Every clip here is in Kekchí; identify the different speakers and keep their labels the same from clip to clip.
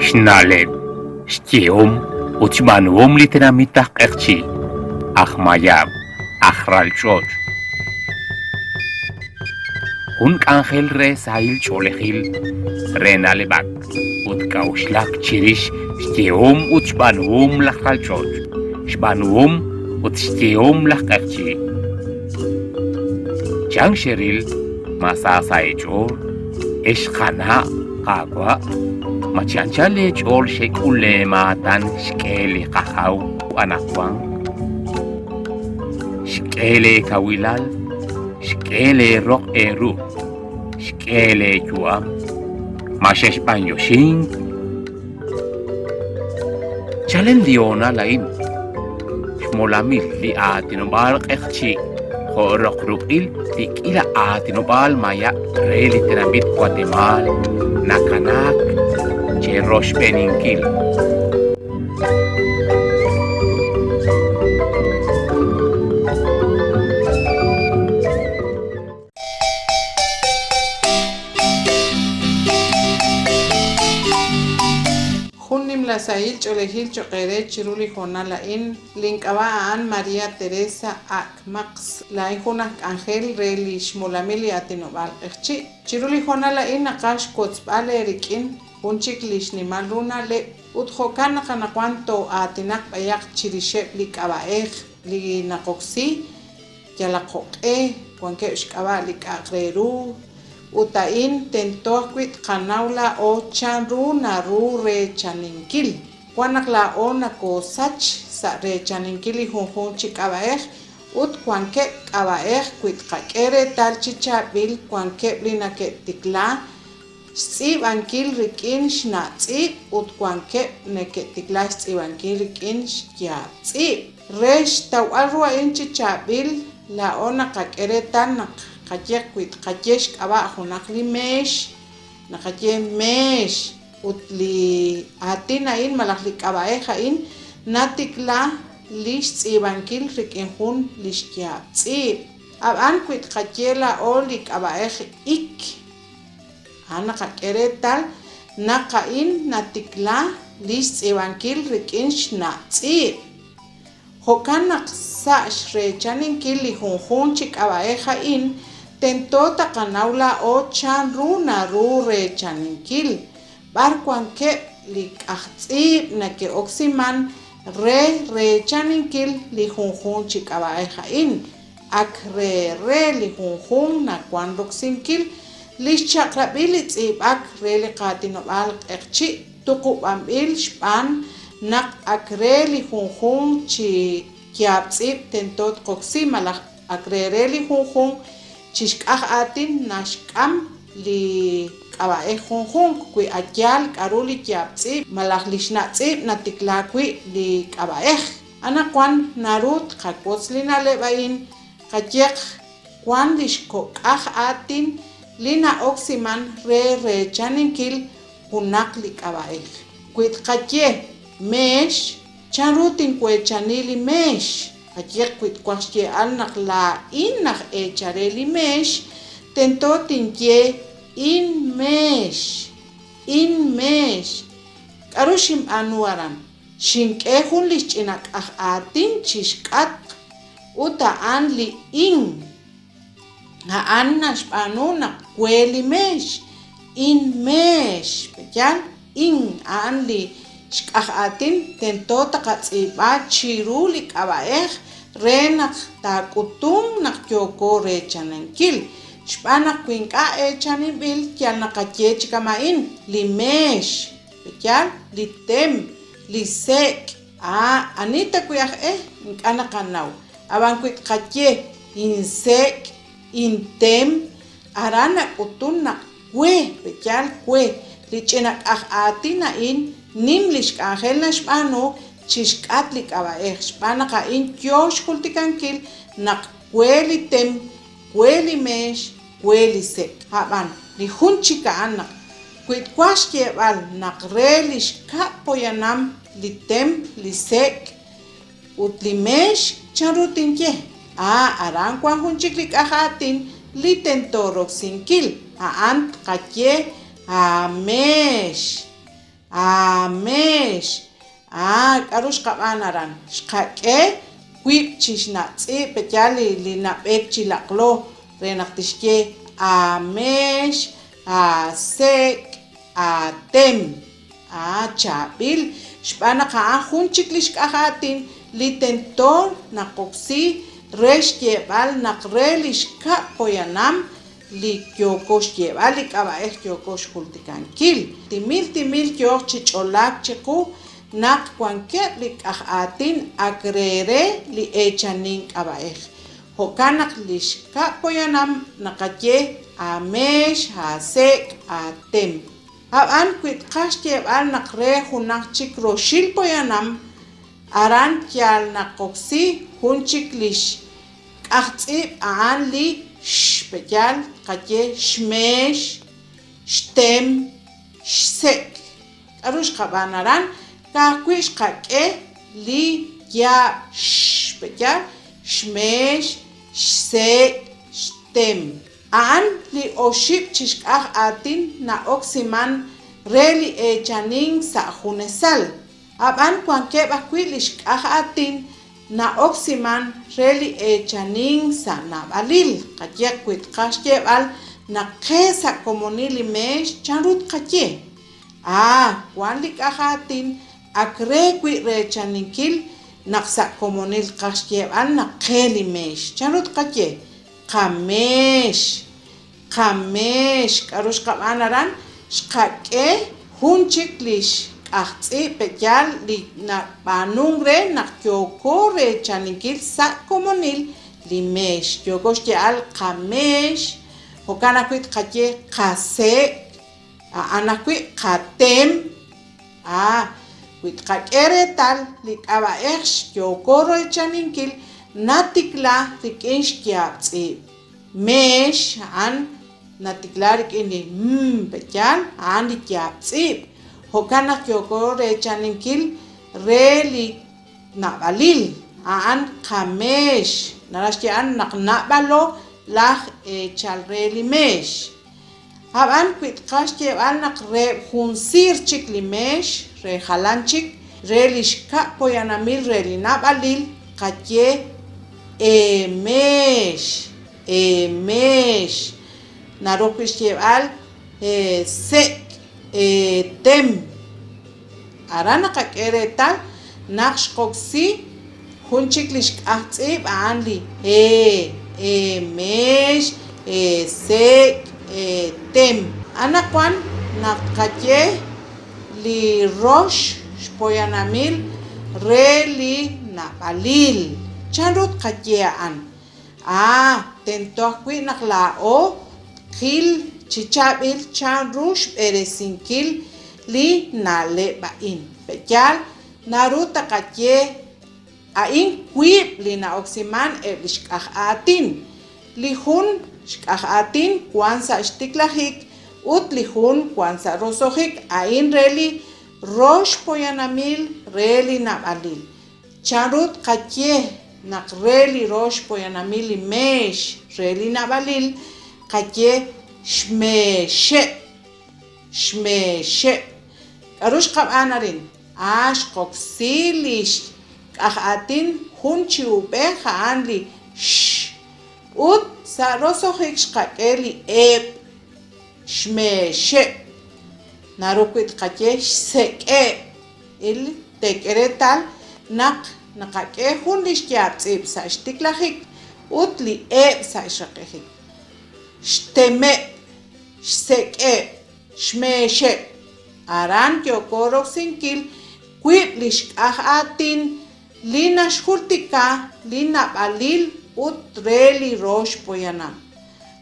Speaker 1: Xna'leb', xyehom ut xb'aanuhom li tenamit aj Q'eqchi', aj Mayab', aj Ralch'och'. Jun k'anjel re sahil ch'oolejil, re na'leb'ak ut k'a'uxlak chirix xyehom ut xb'aanuhom laj ralch'och', xb'aanuhom ut xyehom laj q'eqchi'. Chan xeril ma sa sa' eech'ool, ex qana' qaawa'? Ma chi anchal eech'ool xek'ul leemaatan xk'e li qajaw anaqwan? Xk'e leekawilal Xk'e lee roq eeru, xk'e lee yu'am, ma xexb'anyoxink? Chalen li hoonal a'in, xmolamil li aatinob'aal q'eqchi' jo' roq ruq'il li k'iila aatinob'aal mayab' re li tenamit Watemaal nakanaak cheroxb'eeninkil.
Speaker 2: Jun nimla sahil ch'oolejil cho'q eere chiru li hoonal a'in. Link'ab'a' a'an María Teresa Ak Maqs. Laa'in jun aj k'anjel re li Xmolamil li Aatinob'aal Q'eqchi'. Chiru li hoonal a'in naqaj xwotzb'al eerik'in Jun chik li xnimal ru na'leb', ut jo'kan naq anaqwan too'aatinaq b'ayaq chirixeb' li k'ab'a'ej li naqoksi yalaq jo'q'e, wankeb' xk'ab'a' li k'a'aq re ru, ut a'in tento ajwi' tqanaw laa'o chanru naru reechaninkil. Wan naq laa'o nokoosach sa' reechaninkil li junjunq chi k'ab'a'ej ut wankeb' k'ab'a'ej wi tqak'e reetal chi chaab'il wankeb' li nake'tikla Xtz'iib'ankil rik'in xna' tz'iib' ut wankeb' neke'tikla xtz'iib'ankil rik'in xyaab' tz'iib'. Re xtawb'al ru a'in chi chaab'il, laa'o naqak'e reetal naq qaye wi tqaye xk'ab'a' junaq li meex, naqaye meex ut li aatin a'in malaj li k'ab'a'ej a'in natikla li xtz'iib'ankil rik'in jun li xyaab' tz'iib'. Ab'an wi tqaye laa'o li k'ab'a'ej ik, A'an naqak'e reetal naq a'in natikla li xtz'iib'ankil rik'in xna' tz'iib'. Jo'kan naq sa' xreechaninkil li junjunq chi k'ab'a'ej a'in tento taqanaw laa'o chan ru naru reechaninkil, b'ar wankeb' li k'aj tz'iib' nake'oksiman re reechaninkil li junjunq chi k'ab'a'ej a'in. Ak re re li junjunq nawan roksinkil li xchaq'rab'il li tz'iib'ak re li qaatinob'aal q'eqchi' tuqub'anb'il xb'aan naq ak re li junjunq chi yaab' tz'iib' tento tqoksi malaj ak re re li junjunq chi xk'aj aatin naxk'am li k'ab'a'ej junjunq wi a yaal k'a'ru li yaab' tz'iib' malaj li xna' tz'iib' natikla wi' li k'ab'a'ej. Anaqwan naru tqawotz li na'leb' a'in, qayeq wan li xkok'aj aatin li na'oksiman re reechaninkil junaq li k'ab'a'ej. Wi tqaye, Meex, chanru tinweechani li meex? Qayeq wi twaj xyee'al naq laa'in aj eechal re li meex, tento tinye inmeex, inmeex. K'a'ru xinb'aanu aran? Xink'e jun li xch'ina k'aj aatin chi xk'atq, ut a'an li in. A'an naxb'aanu naq we li meex, inmeex. Pe'yaal? In, a'an li xk'aj aatin tento taqatz'iib'a chiru li k'ab'a'ej re naq taak'utunq naq yooko reechanankil. Xb'aan naq wi ink'a' eechaninb'il yal naqaye chi kama'in, li meex. Pe'yaal? Li tem, li sek', a ani ta wi' aj e, ink'a' naqanaw. Ab'an wi tqaye, insek', intem, aran nak'utun naq we, pe'yaal? We. Li ch'ina k'aj aatin a'in nim li xk'anjel naxb'aanu chi xk'atq li k'ab'a'ej, xb'aan naq a'in yoo xjultikankil naq we li tem, we li meex, we li sek'. Ab'an, li jun chik a'an naq wi twaj xyeeb'al naq re li xkab' poyanam li tem, li sek' ut li meex, chanru tinye? A Aran wank jun chik li k'aj aatin li tento roksinkil, a'an tqaye aameex. Aameex. Aa, k'aru xqab'aan aran? Xqak'e wiib' chi xna' tz'iib' pe'yaal li li nab'eek chi laq'lo re naq tixye aameex, aasek', aatem. Aa, chaab'il, xb'aan naq a'an jun chik li xk'aj aatin li tento naqoksi re xyeeb'al naq re li xkab' poyanam li yooko xyeeb'al, li k'ab'a'ej yooko xjultikankil. Timil timil yooq chi ch'olaak chiqu naq wankeb' li k'aj aatin ak re re li eechanink k'ab'a'ej. Jo'kan naq li xkab' poyanam naqaye aameex, aasek', aatem. Ab'an wi tqaj xyeeb'al naq re junaq chik roxil poyanam, aran yaal naqoksi jun chik li xk'aj tz'iib' a'an li x, pe'yaal tqaye xmeex, xtem, xsek'. K'aru xqab'aan aran? Ka'ajwi' xqak'e li yaab' x, pe'yaal xmeex, xsek', xtem. A'an li oxib' chi xk'aj aatin na'oksiman re li eechanink sa' junesal. Ab'an wankeb' ajwi' li xk'aj aatin na'oksiman re li eechanink sa' naab'alil. Qayehaq wi tqaj xyeeb'al naq qe sa' komonil li meex, chanru tqaye? A. Wan li k'aj aatin ak re wi' reechaninkil naq sa' komonil tqaj xyeeb'al naq qe li meex. Chanru tqaye? Qameex. Qameex. K'aru xqab'aan aran? Xqak'e jun chik li xk'aj tz'iib' pe'yaal li nab'aanunk re naq yooko reechaninkil sa' komonil li meex. Yooko xye'al qameex, jo'kan ajwi' tqaye qasek', a'an ajwi' qatem. A. Wi tqak'e reetal li k'ab'a'ej yooko reechaninkil natikla rik'in xyaab' tz'iib'. Meex a'an natikla rik'in li m, pe'yaal? A'an li yaab' tz'iib'. Jo'kan naq yooko reechaninkil re li naab'alil. A'an qameex. Naraj xye'al naq naab'alo laj eechal re li meex. Ab'an wi tqaj xyeeb'al naq re jun siir chik li meex, re jalan chik, re li xkab' poyanamil re li naab'alil, tqaye eemeex, eemeex. Naru ajwi' xyeeb'al eesek', eetem. Aran naqak'e reetal naq xqoksi jun chik li xk'aj tz'iib' a'an li e, eemeex, eesek', eetem. Anaqwan naq tqaye li rox xpoyanamil re li naab'alil, chanru tqaye a'an? A. Tento ajwi' naq laa'o tqil chi chaab'il chanru xb'eresinkil li na'leb' a'in. Pe'yaal naru taqaye a'in wiib' li na'oksiman eb' li xk'aj aatin. Li jun xk'aj aatin wan sa' xtiklajik ut li jun wan sa' roso'jik, a'in re li rox poyanamil re li naab'alil. Chanru tqaye naq re li rox poyanamil li meex re li naab'alil qaye xmeexeb'? Xmeexeb'. K'aru xqab'aan arin? A. Xqoksi li xk'aj aatin jun chi uub'ej a'an li x. Ut sa' roso'jik xqak'e li eb'. Xmeexeb'. Naru wi' tqaye xsek'eb'. Il teek'e reetal naq naqak'e jun li xyaab' tz'iib' sa' xtiklajik ut li eb' sa' xraqijik. Xtemeb', xsek'eb', xmeexeb'. Aran yooko roksinkil wiib' li xk'aj aatin li naxjultika li naab'alil ut re li rox poyanam.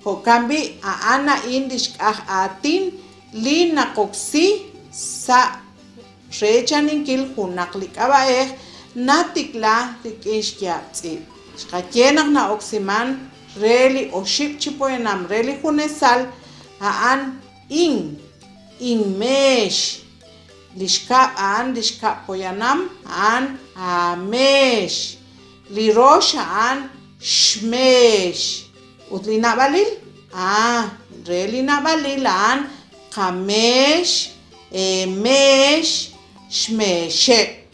Speaker 2: Jo'kan b'i' a'an a'in li xk'aj aatin li naqoksi sa' reechaninkil junaq li k'ab'a'ej natikla rik'in xyaab' tz'iib'. Xqaye naq na'oksiman re li oxib' chi poyanam re li junesal a'an in, inmeex. Li xkab' a'an li xkab' poyanam a'an aameex. Li rox a'an xmeex. Ut li naab'alil? A, re li naab'alil a'an qameex, Meex, xmeexeb'.